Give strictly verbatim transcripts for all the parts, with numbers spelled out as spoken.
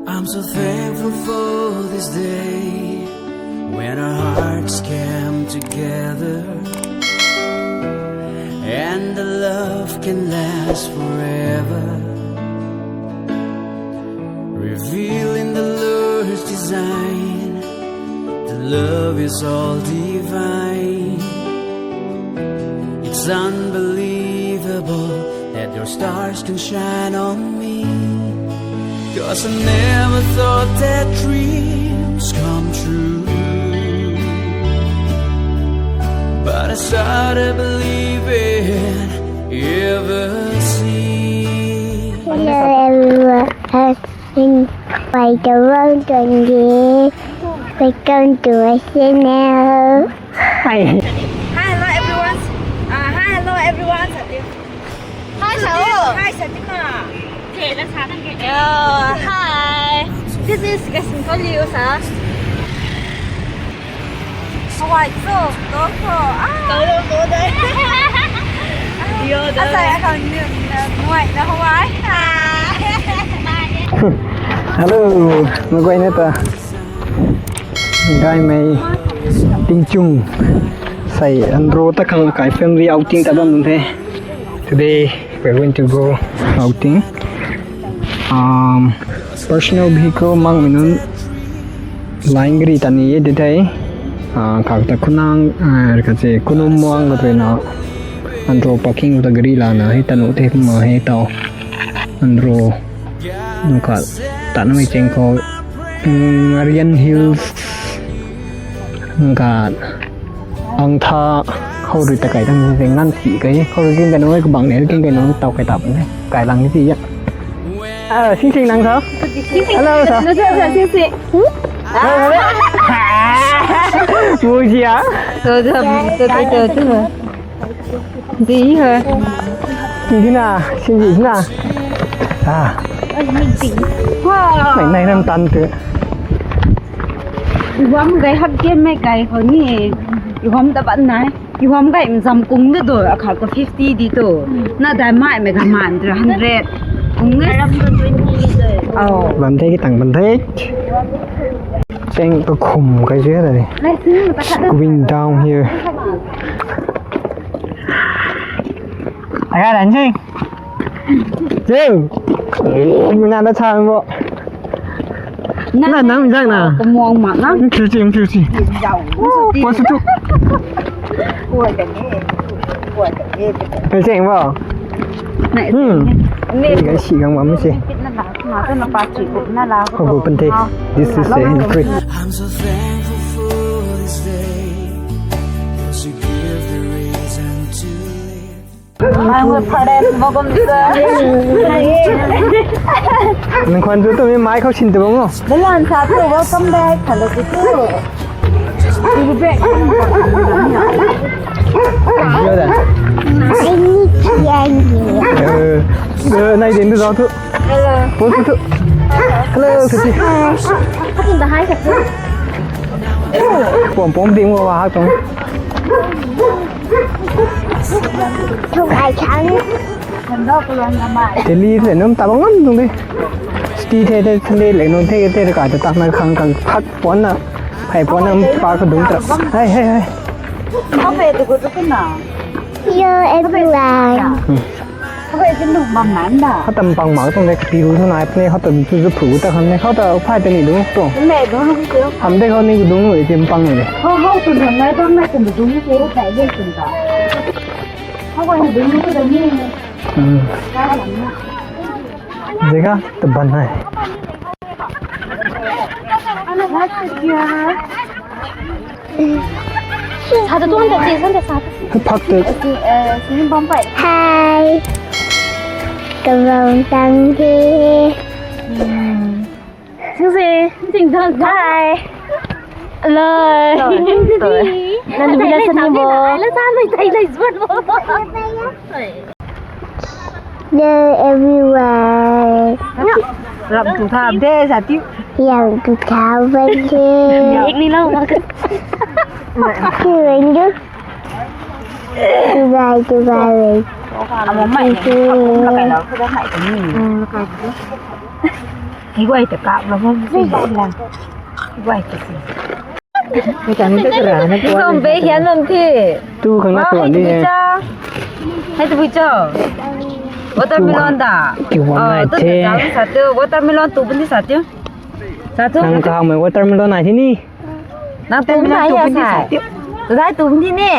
I'm so thankful for this day when our hearts came together and the love can last forever. Revealing the Lord's design, the love is all divine. It's unbelievable that your stars can shine on me. 'Cause I never thought that dreams come true. But I started believing ever since. Hello everyone, I'm Pai Tawang Tuan G. Welcome to my channel. Hi. Hi, hello everyone. Uh, hi, hello everyone. Hi, hello. Hi, Satima. Yo, hi. This is Gasin Koliu, sir. Hawaii, so, go, go. Ah. Go, go, go, dai. Yo, dai. Asai, akang ni, muai na Hawaii. Ah. Hello, maguayna ta. Gaymei tingchung. Sai, anro ta khang kai family outing ta bam the. Today, we're going to go outing. Um, personal vehicle mang mei nunc line gari ta ni e de thei. Ah, kak ta khunang, ah, ka che kunum muang ka tei na. Anro parking ta gari lana hei ta nu the kumna hei tau. Anro nunc khat ta na mei cheng khou, mm, Marian Hills nunc khat ang tha khou rui ta kai tang se ngan si kai khou rui king kai nunc kabang ne king kai nunc tau kai tap ne kai lang ni si ya. Ah, sing sing nang sa. Hello sa. Sing sing. Mu si ya. To to to to to. Di ha. Sing sing na, sing sing na. Ah. Nai nai nam tan tu. Huam gai hap game mei gai ho ni. Huam ta ban nai. Huam gai zam kung de do, akhat ko fifty di to. Na dai mai mei ga man de hundred. Kung ne. Oh. Ban the ki tang ban the. Cheng ka khum kai je da ni. Lai sing ta khat. Going down here. Aga dan cheng. Chiu. Muna na chang bo. Na nam jang na. Kamuang mak na. Chiu chiu chiu chiu. Zau. Pua su tu. Pua ka ni. Pua ka ni. Kai cheng bo. Nai. Hmm. Ni kai si gang bam si. Pit na la. Ma tu na pa chi ko na la. Ko ko pante. This is the entry. I'm so thankful for this day. 'Cause you give the reason to live. Nang khwan tu tu mi mai khou sin tu bang o. Dalan sa tu welcome back. Hello tu tu. Yo da. Ai ni kian ni. Eh, eh, nai din tu zau tu. Hello. Pon tu tu. Hello, kasi. Pom pom ding mo wa ha tong. Không ai chán. Delhi the num ta bang ngan dung de. City the the Sunday le num the the ka ta tak na khang khang thak pon na. Hai pon na pa ka dung tra. Hai hai hai. Không về từ của tôi na. Yo everyone. Không về cái nụ mầm nắng đó. Khou tam pang mak tuang de kapi ru thu nai puni khou tam chu zu phu ta khang ne khou ta phai ta ni dung tu. Mẹ đúng không chứ? Ham de khou ni dung nu tim pang ni. Không không tụi nó nói bác này tụi nó đúng như thế tại đây tụi ta. Không phải đúng như thế đâu nhỉ? Jega ta ban hai. Sa ta tuang ta si san ta sa ta. Phak te. Hi. Kabang tang the. Sing se, sing dang. Hi. Hello. Nang ni bila sani bo. Hello sa mai tai lai zuat bo. Hello everyone. Ram tu tha de sa ti. Ram tu tha ban the. Ek ni lo ma ka. Ki wen du. Dubai, Dubai. Amo mai. Ki wen du. Hei guay ta kap la bam si la. Hei guay ta si. Hei ta ni ta kara na ko. Zombe hian bam thi. Tu khang na tuan di he. Hei tu bui cho. Watermelon da. Kiu wan nai the. Sa tu watermelon tu bun di sa tu. Sa tu. Nang khang mei watermelon nai thi ni. Nang tu bun di sa tu. Tu dai tu bun di ni.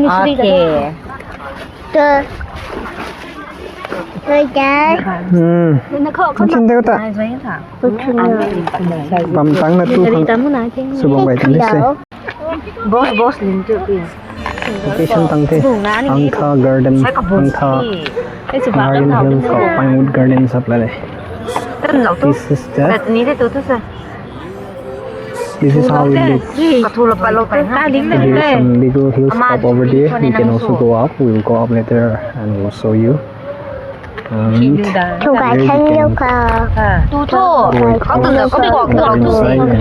Okay. Tui. Tui ta. Hmm. Tui ta. Bam tang na tu khang. Sw bam gay kan se. Boss, boss, lim tu pi. Location tang the. Angtha Garden, Angtha Marine Hills khou Pinewood Garden sap la le. This is the This is how it looks. There's some bigger hilltop over there. You can also go up. We will go up later and we'll show you. And there you can go inside and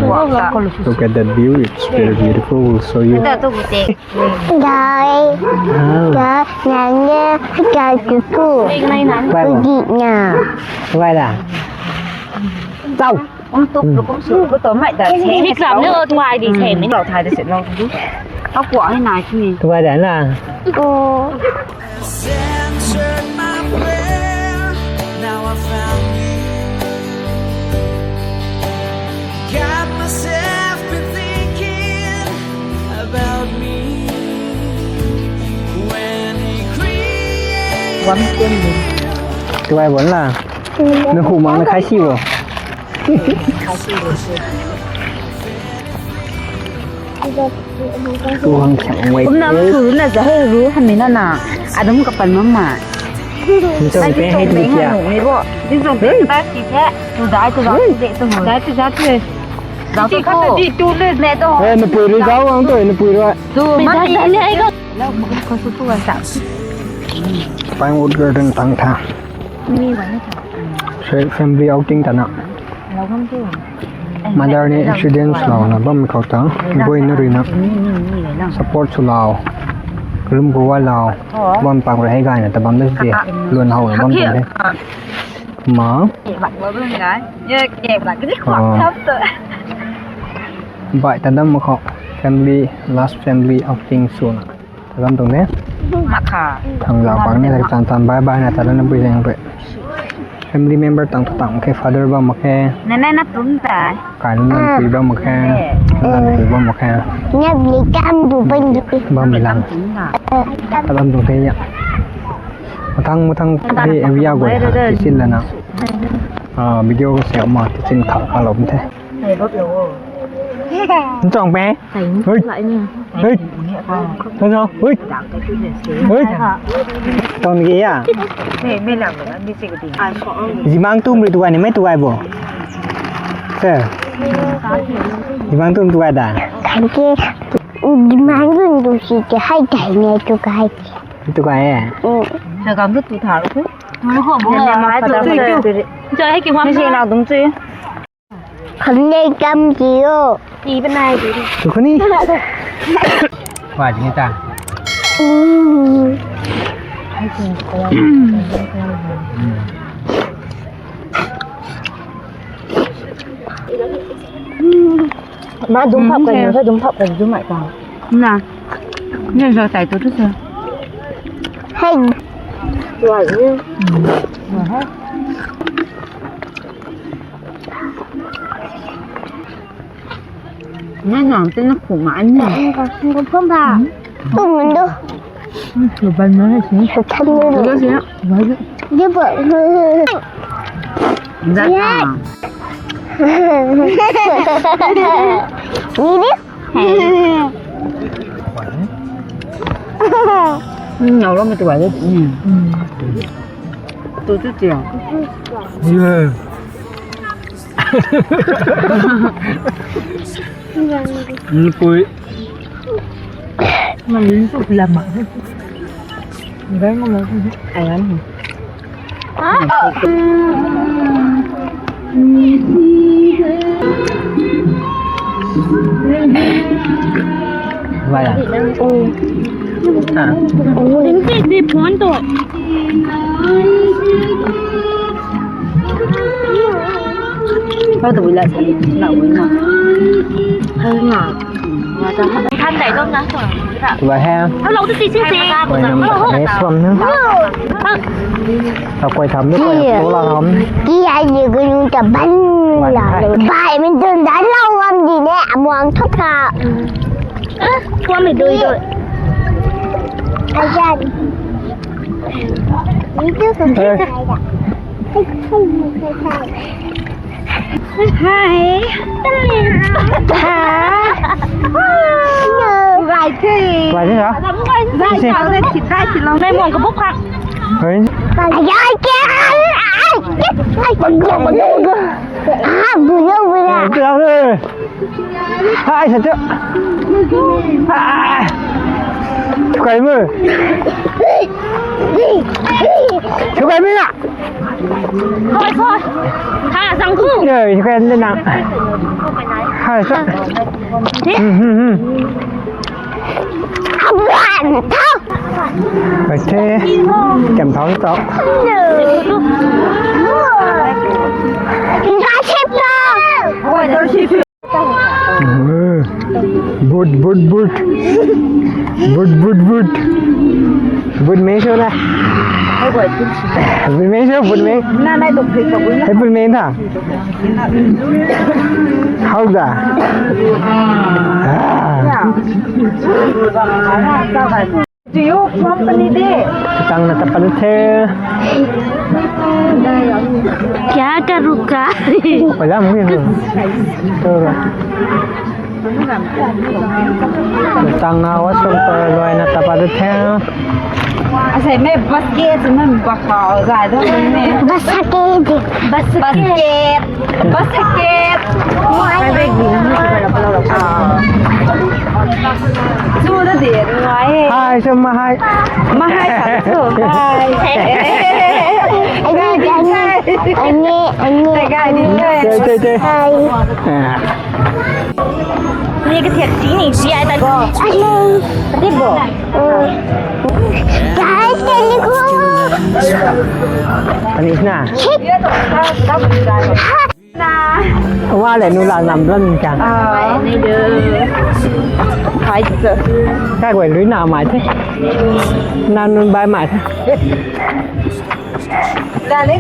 look at that view. It's very beautiful. We'll show you. Dai. Ah. Dai, nang ye, dai tu tu. Why? Di na. Why da? Tau. Kum tup lu kum su, kum tup mai da. Mi kram ne o tuai di se mi. Lau thai da se lau di. Au kuak hei nai sini. Tuai da na. Oh. Censored my prayer, now I found you. Got myself been thinking about me when he created. Tuai bon la. Na hu mang na khai si bo. Tu hang khang wei. Kumna tu na za hei ru hami na na. Adam kapan mama. Ni chong pe hei tu kia. Ni bo. Ni chong pe na ti the. Tu dai tu dai tu de tu. Dai tu dai tu. Dai tu ko. Di tu le. Me to. Eh, na pui ri zau ang tu, na pui ri. Tu ma ni. Ko su tu sa. Pinewood Garden tang tha. Ni wa ni tha. Family outing ta na. Mother ni accident lou na bam khou ta, boi na rui na support sw lou, kalum khou wa lou, bam pang rui hei gay na ta bam da si, luan how na bam ta de. Ma. Bai ta dam ma khou, family, last family outing sw na. Lam tuang ne. Makha. Thang la bang ne, chan chan bye bye na ta na bui jeng pe. Family member tang tang khe, father bam khe. Nene na tum ta. Kai na pui bam khe. Na pui bam khe. Na bli kam du bam di. Bam lang. Ta lam tuang the ya. Mathang mathang the area go ha, tisin la na. Ah, video ko se ma tisin khang ka lom the. Ntong pe. Hui. Hui. Hui. Hui. Tong ni ya. Zimang tum ri tuai ni mai tuai bo. Sir. Zimang tum tuai da. Kan ke. Zimang tum tu si ke hai kai ne tu kai. Tu kai eh. Sa kam tu tu thar ko. Tu ko bo. Sa hai ki wang. Ni se na dung tu. Kham nei kam ti o. Ti banai ti. Tu khuni. Wa ni ta. Ma dung phap kan, sa dung phap kan, dung mai ta. Na. Ni sa tai tu tu sa. Hey. Wa ni. Nang nang te na khung ma ni. Khung khung pha. Tum mun do. Lu ban na hai si. Sa chan ni. Lu si. Ye bo. Za ta. Ni ni. Ni nyau lo me tu ai. Tu tu ti. Ye. Nipui. Nang rin tu pula ma. Ngai ngam ma. Ayan. Vai à? Hả? Rin ti di phone tu. How do we like? How do we like? Than dai dom na. Tua hei. Hello, this is Sing Sing. Oi, nam ta kane suam na. Hello. Tau koi tham ni koi. Iya. Tua la ham. Ki ai ni ko nu ta ban la. Bai min tun da lau ngam di ne, amuang thot ka. Tua mi doi doi. Ayan. Ni tu ko. Eh. Hi. Hi. Right. Right, yeah. Right, right, right, right. Nai muang ka buk khang. Hey. Ai, ai, ai, ai. Ah, bu lo, bu lo. Hey, hey. Hai, sa tu. Ah. Chukai mu. Chukai mu na. Khou, khou. Ha, zang khou. Ye, chukai le na. Hai, sa. Hmm, hmm, hmm. Abuan, thau. Oi the. Kem thau thau. Nga sip thau. But, but, but. But, but, but. But mei sho na. But mei sho, but mei. Na, na, tu phik ka but na. Hey, but mei tha. How da? Ah. Do you company de? Tang na ta pan the. Kya karuka? Pala mui ho. Tora. Tang na wa sum ta loi na ta pan the. Asei mei basket mei bakau zai do mei. Basket. Basket. Basket. Hai bag di na. Ah. Chu da di ngai. Hai, chu ma hai. Ma hai sa chu. Hai. Ani, ani, ani. Tei, tei, tei. Hai. Ah. Ni ka thiak ti ni ti ai ta ko. Ani. Ti bo. Guys, can you go? Ani na. Wa le nu la nam blan kang. Ah. Hai tu. Kai guay lui na mai the. Na nun bai mai the.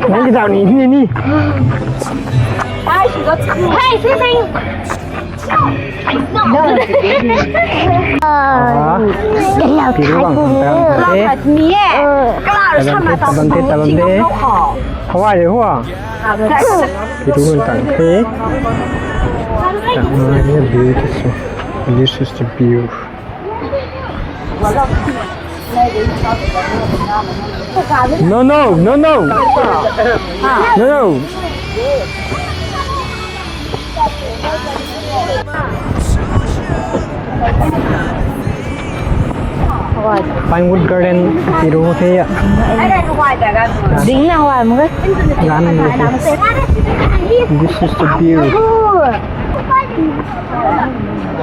Nang ka zau ni ni ni. Hai, si go. Hai, si sing. Ah. Pi ru bang tang the. Tabam the, tabam the. Hawai de hua. Pi ru bang tang the. Tang na ye view this. This is the view. No, no, no, no. No, no. Pinewood Garden, pi ru the ya. Ding na hua mo. This is the view.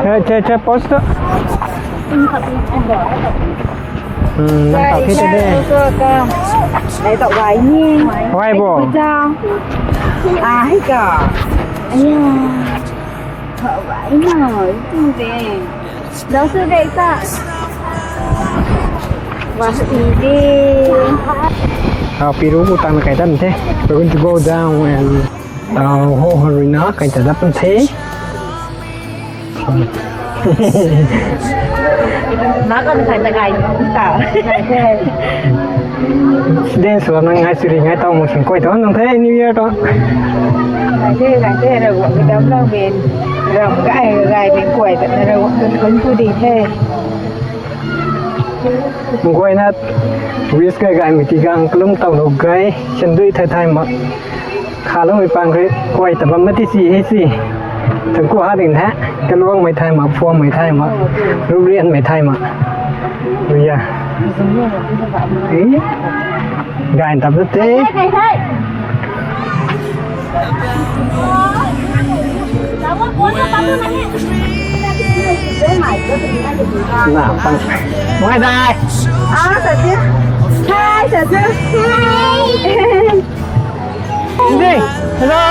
Che, che, che, post. Hmm, nang tau the de. Nei tau gai ni. Gai bo. Ah, hei ka. Aya. Tau gai na, tu de. Lau su de ta. Wa su de. Ah, pi ru bu tang kai tan the. We're going to go down and Uh, ho, ho, rui na, kai ta dap the. Na kan kai ta kai ta. Students wa nang ngai suri ngai tau mo sing koi tau nang the New Year tau. Ngai the, ngai the, ra wa dam la ben. Ram kai, kai ben koi ta, ra wa kun kun tu di the. Mgoi na wish kai gai mei ti gang kalum tau lo gai, sandui thai thai ma. Kha lo mei pang kri, koi ta bam ma ti si, hei si. Thang ku ha ding the, kaluang mei thai ma, phuam mei thai ma, rubrian mei thai ma. Ruya. Eh? Gai tap te. Na, pang. Wai dai. Ah, sa si. Hi, sa si. Hi. Ni, hello.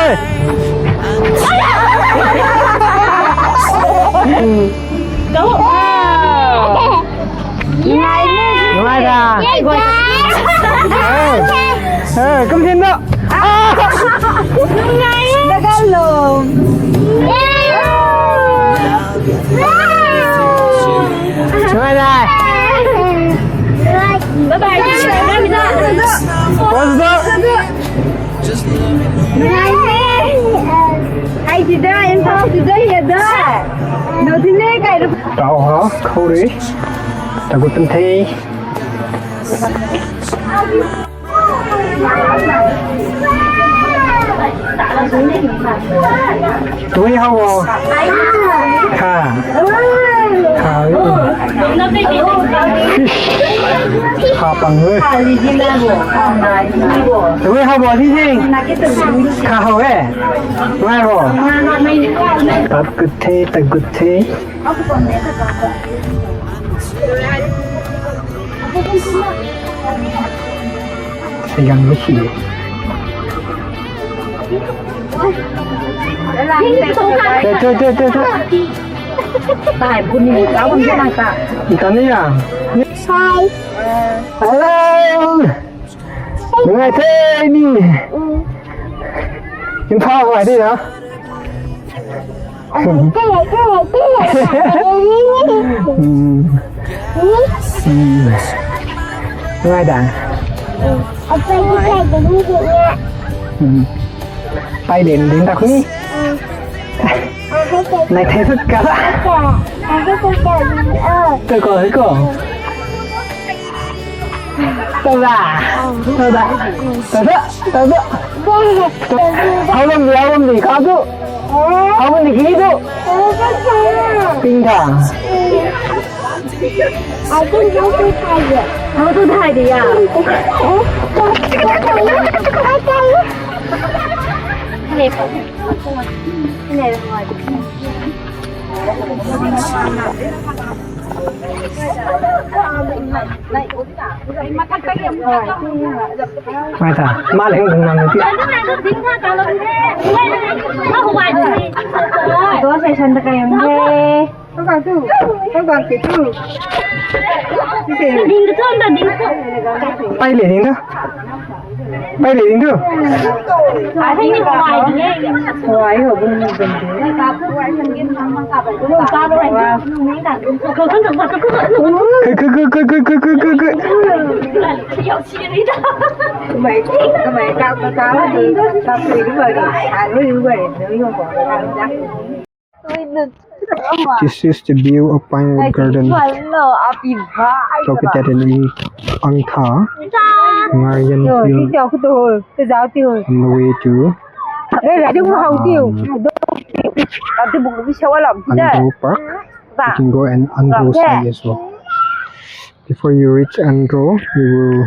Ngai da. Eh, eh, kum sin do. Ah. Ngai. Dagal lo. Ngai da. Bye bye. Pause do. Ai ti da, Imphal ti da, ya da. No ti ne kai ru. Tau ha, khou rui. Ta gu tan the. Tui hau o. Kha. Kha. Fish. Kha pang e. Tui hau o, di di. Kha hau e. Ngai o. Tat gut the, tat gut the. Sigang mi si. Tui, tui, tui, tui, tui. Tei puni ta bam na ta. Ita ni ya. Hi. Hello. Ngai the ni. Imphal ngai the na. Hmm. Hmm. Ngai da. Hmm. Pai den din ta khuni. Nai thei sut ka. Tei ko, tei ko. Tau da. Tau da. Tau da. Tau da. Hau lam di, hau lam di, kha tu. Hau lam di, ki tu. Ping tha. Hau tu thai di ya. Mai ta, ma leng nang ti. Pai le ding tu. Pai le ding tu. Khui, khui, khui. This is the view of Pinewood Garden, located in Angtha, Ngarian Hill, on the way to, um, Andro Park. You can go and Andro side as well. Before you reach Andro, you will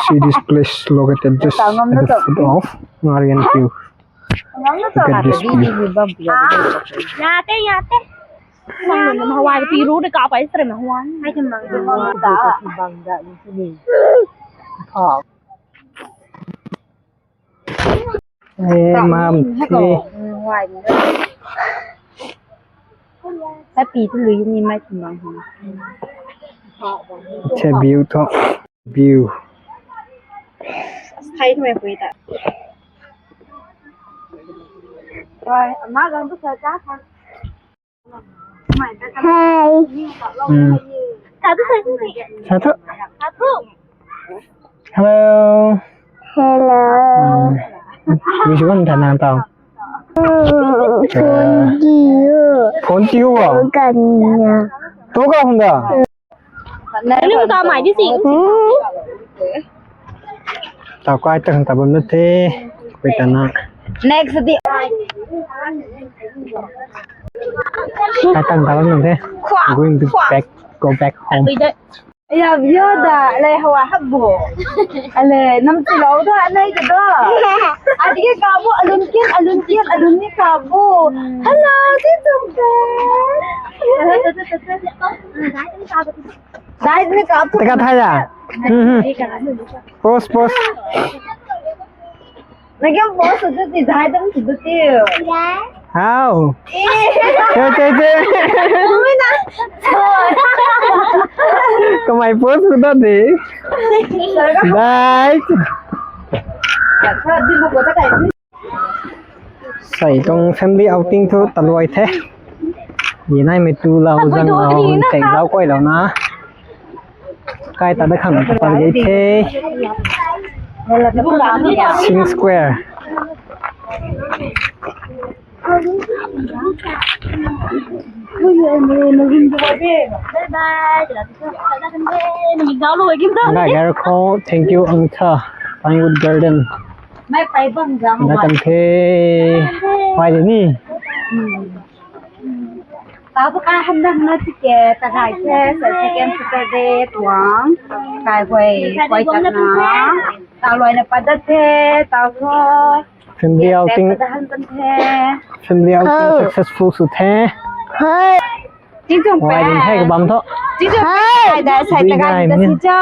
see this place located just at the foot of Ngarian Hill. Look at this view. Yate, yate. Mang lun hawai pi ru de ka pai srem hawai. Hai kan mang mang ta. Eh, mam. Happy tu lui ni mai tu mang. It's a view to. View. Hai tu mai pui ta. Hi. Hmm. Satu. Satu. Hello. Hello. Hmm. Which one ta nang tau? Hmm, phone tiu. Phone tiu a? Phone kan ya. Tu ka hunda? Nang ni ka mai di si. Hmm. Tau kai tang ta bam na the. Kai ta na. Next di. Kai tang ta bam na the. Going to back, go back home. Ya, view da, le hawa habo. Ale, nam ti lo da, anai ka da. Adi ke kabo, alun kin, alun kin, alun ni kabo. Hello, si tum ke. Dai ni kabo. Teka thai da. Hmm, hmm. Pause, pause. Nang kau post sw tu ti, dai dam sw tu ti. How? Che, che, che. Kamei post sw tu ti. Dai. Sai tuang family outing thu taluai the. Ye nai mei tu lau zang lau, cheng lau kuai lau na. Kai ta da khang ta gei the. Sing Square. Ngai gar kho, thank you, Angtha, Pinewood Garden. Mei pai bam zang. Da kan the. Pai de ni. Tau tu kai han dam na ti ke, ta gai the, sa second Saturday tuang. Kai guay, guay chat na. Tau luai na pat dat the, tau tho. Family outing, pat dat han pan the. Family outing successful sw the. Hai. Chi chung wai pe. Din the ka bam tho. Chi chung pe. Hai. Da sai ta gai ta si cho.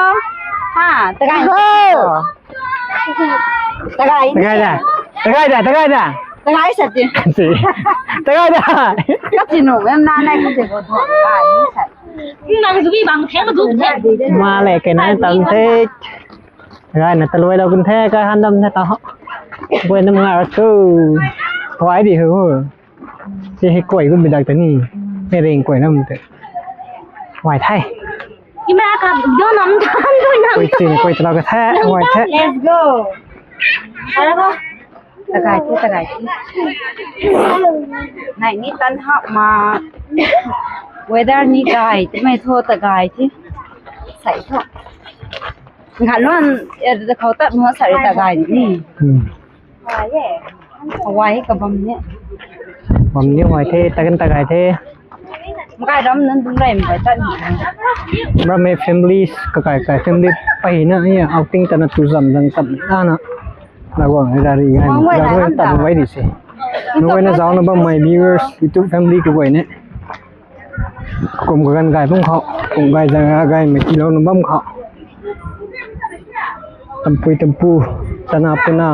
Ha, ta gai. Hai. Ta gai. Ta gai da. Ta gai da, ta gai da. Ta gai sa ti. Si. Ta gai da. Ka ti nu mem na nai ka ti ko tho. Gai ni sa. Nang zu bi bang theng ma zu theng. Ma le ke nai tam the. Gai na taluai lau kun the, kai han dam the ta ho. Guay nam nga ra tu. Wai di hu. Si hei kuai kum bidak ta ni. Hei ring kuai nam te. Wai the. Ima ka do nam tan do nam. Kuai chin, kuai tala ka the, wai the. Let's go. Ara ko. Ta gai the, ta gai the. Nai ni tan hap ma. Weather ni gai the, mei tho ta gai the. Sai tho. Ngan luan, eh, da khou tat mo sa ri ta gai ni. Hmm. Wai ka bam ni. Bam ni wai the, ta kan ta gai the. Makai ram nan dun rai makai tat ni. Ram mei families, kakai kai family pai na ya, outing ta na tu zam zang tam na na. Na guang ri ra ri gai. Wang wai na ram ta. Wai di se. Nu wai na zau na bam mei viewers, YouTube family ka guay ne. Kum kaganv gay bam khou, kum gay zang a gay mei tiilou na bam khou. Tampui tampu, tana puna.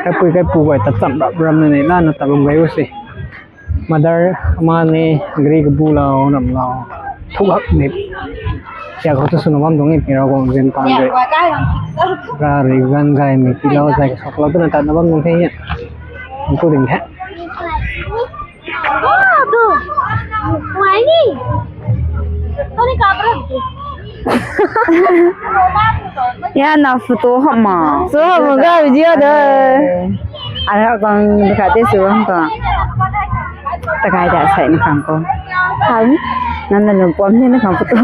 Kaipui kaipu guay ta cham rap ram na nei lana ta bam gay u se. Mother, ama ni, gari kabu lau, ram lau. Thuk hak ni. Sia khou tu swna bam tuang e, pi Ravguangc zin pan de. Ra ri ganv gay mei tiilou zay ka sok lou twna tatna bam tuang the ni. Ntu ding the. Oh, tu. Wai ni. Kau ni kapra. Ya, na photo hop ma. So hop ma ga video da. Ara kang dikha te su hop ka. Takai da sai na kang ko. Hang. Nan na lung pom ni na kang photo.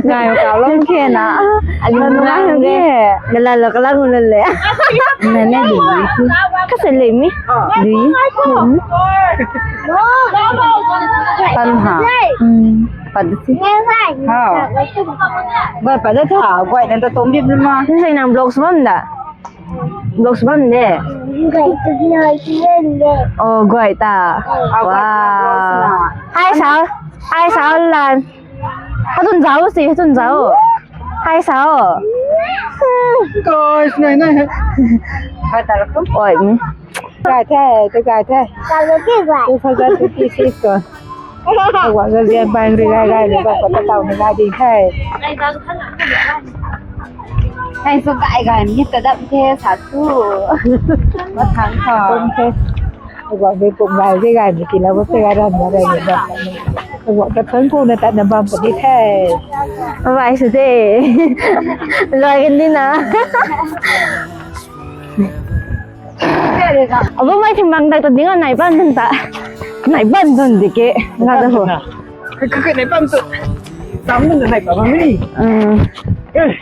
Ngai ka long khe na. Anu ngai ke. Gala lo kala ngun le. Na ne di. Ka se le mi. Di. Pan ha. Hmm. Pan si. Hao. Guay pan da tha, guay nan ta tom bip na ma. Ni sai nang vlog sw bam da. Vlog sw bam de. Oh, guay ta. Wow. Hai sao. Hai sao lan. Hatun zau si, hatun zau. Hai sao. Guys, nai nai. Oi. Gay the, tu gay the. Two thousand twenty-six ko. Wa ga zian bang ri gay gay ni ba ko ta tau ni gay di the. Hai so gay gay ni ta dap the sa tu. Ma thang tho. Kum the. Wa be kum gay de gay ni ti la wa se gay ram na rai ni ba. Wa ta thang ko na ta na bam ko di the. Bye bye su de. Loi kan di na. Abo mai thing bang dak ta ding a nai ban dun ta. Nai ban dun di ke. Nga da ho. Ka ka nai ban tu. Tam dun nai ban ni. Mm. Eh.